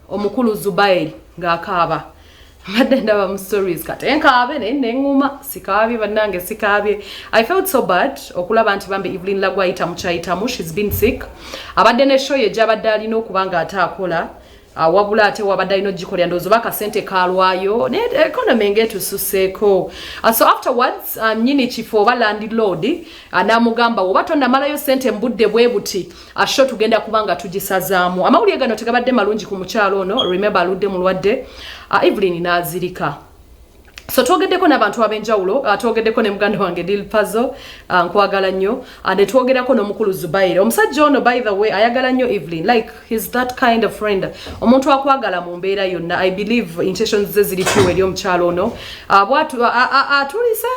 Omukulu Zubairi ng'akaaba, mbadde ndaba mu stories kati enkaabe naye neŋŋuma, sikaabye bannange, sikaabye. I felt so bad okulaba nti bambi Evelyn Lagu ayita mukyayitamu. She's been sick, abadde ne show ye gyabadde alina okuba nga ate akola, wabula ate wabadde alina ogikolera ndowooza oba akasente kalwayo naye economy ng'etususeeko. So afterwards, nnyini kifo oba landlord n'amugamba, "Woba tonnamalayo sente mu budde bwe buti, show tugenda kuba nga tugisazaamu." Amawulire gano tegabadde malungi ku mukyalo ono. Remember, aludde mulwadde. Evelyn n'azirika. So twogeddeko n'abantu ab'enjawulo, twogeddeko ne muganda wange Dil Pazo, nkwagala nnyo, ne twogerako n'omukulu Zubairi. Omusajja ono, by the way, ayagala nnyo Evelyn, like he's that kind of friend, omuntu akwagala mu mbeera yonna. I believe intentions ze ziri true eri omukyalo ono. Bwatu atulise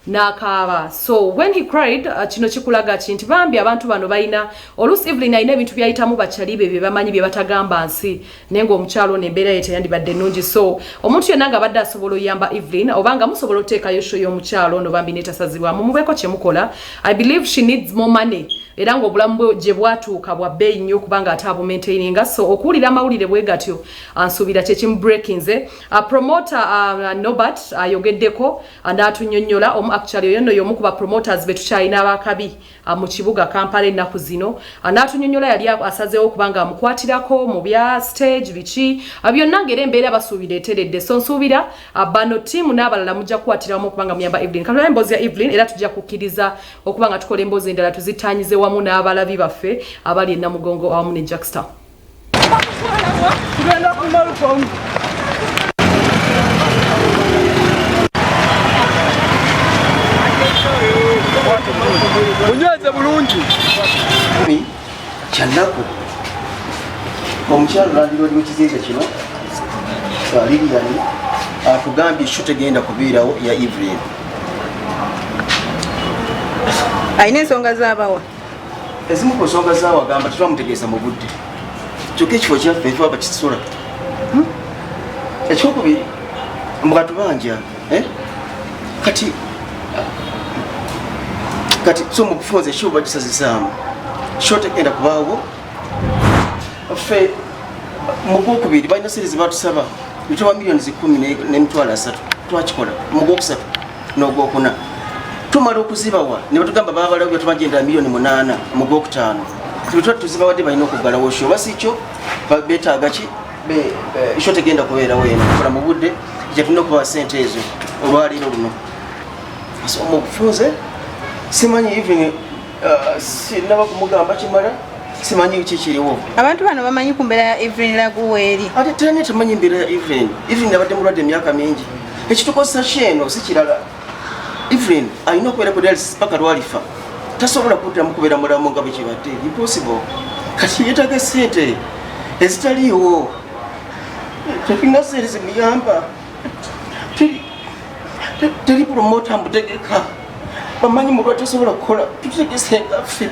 n'akaaba. So when he cried, kino kikulaga ki nti bambi abantu bano balina oluusi, Evelyn alina ebintu byayitamu, bakyali be bye bamanyi bye batagamba nsi, naye ng'omukyalo ono embeera ye teyandibadde nnungi. So omuntu yenna nga abadde asobola oyamba Evelyn oba nga musobola oteekayo show y'omukyalo ono bambi netasazibwamu, mubeeko kye mukola. I believe she needs more money, era ng'obulamu bwe gye bwatuuka bwa bbeeyi nnyo okubanga ate abumaintaininga. So okuwulira amawulire bwe gatyo, ansuubira kyekimu breakinze. Promoter Nobert ayogeddeko, n'atunnyonnyola. Omu actually oyo nno y'omu ku ba promoters be tukyalina abakabi mu kibuga Kampala ennaku zino. N'atunnyonnyola yali asazeewo okuba nga amukwatirako mu bya stage biki, byonna, ng'era embeera basuubira eteredde. So nsuubira bano ttiimu n'abalala mujja kukwatiramu okuba nga muyamba Evelyn. Katulabe emboozi ya Evelyn, era tujja kukkiriza okuba nga tukola emboozi endala tuzitanyize wamu n'abalabi baffe abali e Namugongo awamu ne Jackstar. Tugenda ku Malcolm. Munyweze bulungi. Kyannaku, omukyalo landlord w'ekizimbe kino, Lilian, atugambye show tegenda kubeerawo ya Evelyn. Alina ensonga z'abawa? Ezimu ku nsonga zaawo, agamba tetwamutegeeza mu budde, kyokka ekifo kyaffe twaba kisula. Ekyokubiri, mbwatubanja, eh? Kati so mu bufunze show bagisazizaamu, show tegenda kubaawo. Ffe mu gwokubiri balina sente zebatusaba nituba miliyoni 10 n'emitwalo 30. Twakikola mu gwokusatu n'ogwokuna. Tumala okuzibawa ne batugamba babalawo byatubanja endala miliyoni 8 mu gwokutaano. Tuba tuzibawadde, balina okuggalawo show, oba si kyo beetaaga ki? Show tegenda kubeerawo eno kola mu budde kyetulina okubawa sente ezo olwaleero luno. So mu bufunze simanyi even, sinaba kumugamba kimala, simanyi ki kiriwo. Abantu bano bamanyi ku mbeera ya Evelyn Lagu weeri? Ate tani tamanyi mbeera ya Evelyn? Evelyn abadde mulwadde emyaka mingi. Ekitukozesa kyeno si kirala, Evelyn alina okubeera ku dialysis paka lwalifa, tasobola kuddamu kubeera mulamu nga bwe kibadde, impossible. Kati yeetaaga sente ezitaliiwo, tetulina sente zimuyamba. Teri promoter mutegeka, bamanyi mulwadde tasobola kukola. Tutegese nga ffe,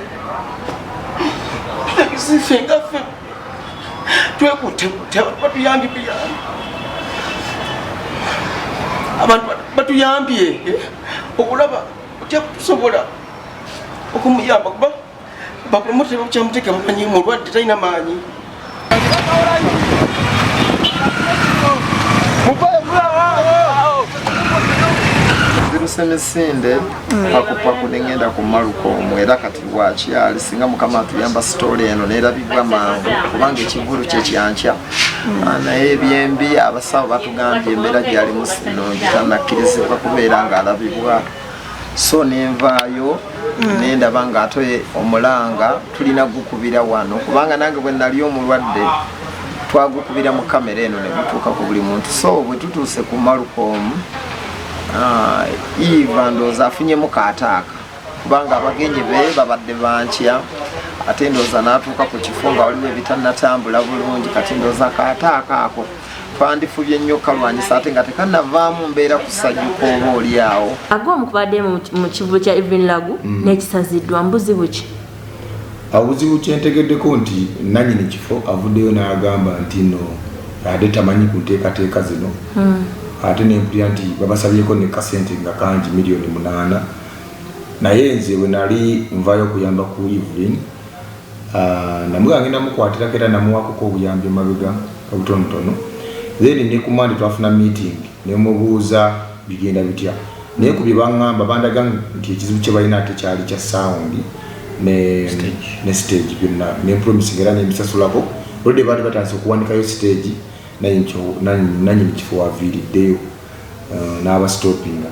tutegese ffe nga ffe, twekutte kutte, abantu batuyambye buyambi, abantu batuyambye okulaba otya tusobola okumuyamba, kuba ba promoter bakyamuteeka, mumanyi mulwadde talina maanyi. Nziruse misinde pakupaku nengenda ku Malukomu, era kati wakyali. Singa Mukama atuyamba story eno nerabibwa mangu, kubanga ekivulu kye kyankya. Naye ebyembi abasawo batugambye embeera gyalimu sinungi, tanakkirizibwa kubeera ng'alabibwa. So nenvaayo nendaba nga ate omulanga tulina gukubira wano, kubanga nange bwe nali omulwadde twagukubira mu kamera eno ne gutuuka ku buli muntu. So bwe tutuuse ku Malukomu, Eva ndowooza afunyemu kaataaka, kubanga abagenyi be babadde bankya, ate ndowooza n'atuuka ku kifo nga waliwo ebitannatambula bulungi. Kati ndowooza kaataaka ako twandifubye nnyo kalwanyisa, ate nga tekannavaamu mbeera kusajjuka oba oli awo. Age omukubadde mu kivulu kya Evelyn Lagu n'ekisaziddwa, mbuzibu ki? Obuzibu kyentegeddeko nti nanyini kifo avuddeyo n'agamba nti no ate tamanyi ku nteekateeka zino, ate nempulira nti babasabyeko ne kasente nga kangi, miliyoni 8. Naye nze bwe nali nvayo okuyamba ku Evelyn, Namuga ngenda mukwatirako era namuwakoko obuyambi emabega obutonotono. Then ne ku Monday twafuna meeting nemubuuza bigenda bitya, naye ku bye baŋŋamba bandaga nti ekizibu kye balina ate kyali kya sound ne stage byonna, nempromising era nembisasulako. Olwedde baali batandise okuwanikayo stage, nanyini kifo waviiriddeyo n'abastopinga,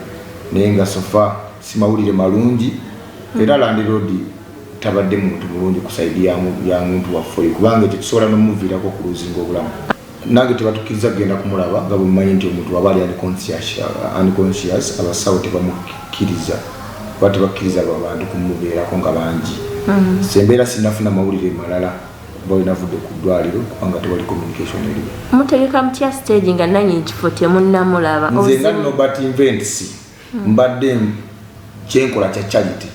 naye nga so far si mawulire malungi. Era landlord tabadde muntu mulungi ku side ya muntu waffe oyo, kubanga ekyo kisobola n'omuviirako okulosinga obulamu. Nange tebatukkiriza kugenda kumulaba, nga bwemumanyi nti omuntu waba ali unconscious, abasawo tebamukkiriza oba tebakkiriza abantu kumubeerako nga bangi. So embeera sinafuna mawulire malala kuba wenavudde ku ddwaliro, kubanga tewali communication eriwo. Mutegeka mutya stage nga nanyini kifo temunnamulaba? Nze nga Nobert Events mbadde kyenkola kya charity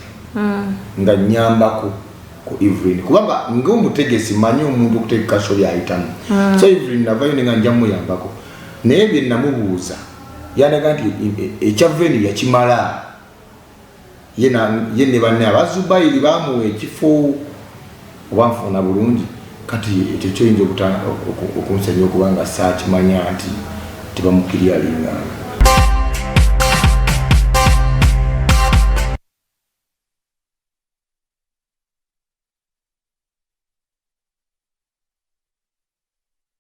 nga nyambako ku Evelyn, kubanga ngaomutegesi manyi omuntu okutegeka show byayitamu. So Evelyn navayo nenga nja muyambako, naye bye namubuuza yandaga nti ekya venue yakimala ye ne banne abazubayiri bamuwa ekifo oba nfuna bulungi. Kati ekyo kyoyinza okunsanya okubanga saakimanya nti tebamukiryalinga.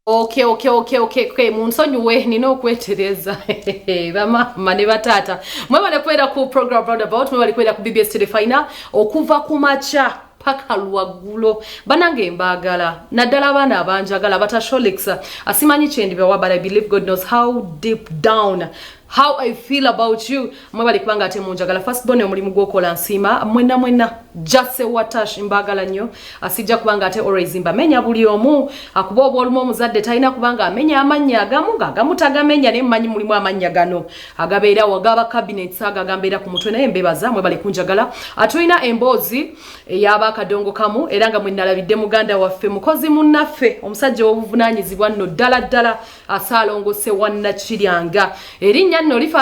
Okay, munsonyiwe nina okwetereza. Bamaama ne bataata, mwebale kubeera ku program Roundabout, mwebale kubeera ku BBS Telefina okuva ku makya paka lwaggulo. Banange mbaagala, naddala abaana abanjagala batasholix. Asimanyi kyendibawa, but I believe God knows how deep down how I feel about you. Mwebale kubanga ate munjagala. First born, omulimu gw'okola nsiima. Mwenna mwenna, Jase Watash, mbaagala nnyo. Asijja kubanga ate always mbamenya buli omu, akuba obwolumu omuzadde talina kubanga amenya amannya agamu ng'agamu tagamenya, naye mmanyi mulimu amannya gano agabeera wagaba cabinets ago agambeera ku mutwe, naye mbebaza mwebale kunjagala. Atulina emboozi ey'aba akadongo kamu, era nga mwenalabidde muganda waffe, mukozi munnaffe, omusajja ow'obuvunaanyizibwa nno ddala ddala, Asaalongo Sewannakiranga, erinnya nno lifaanana.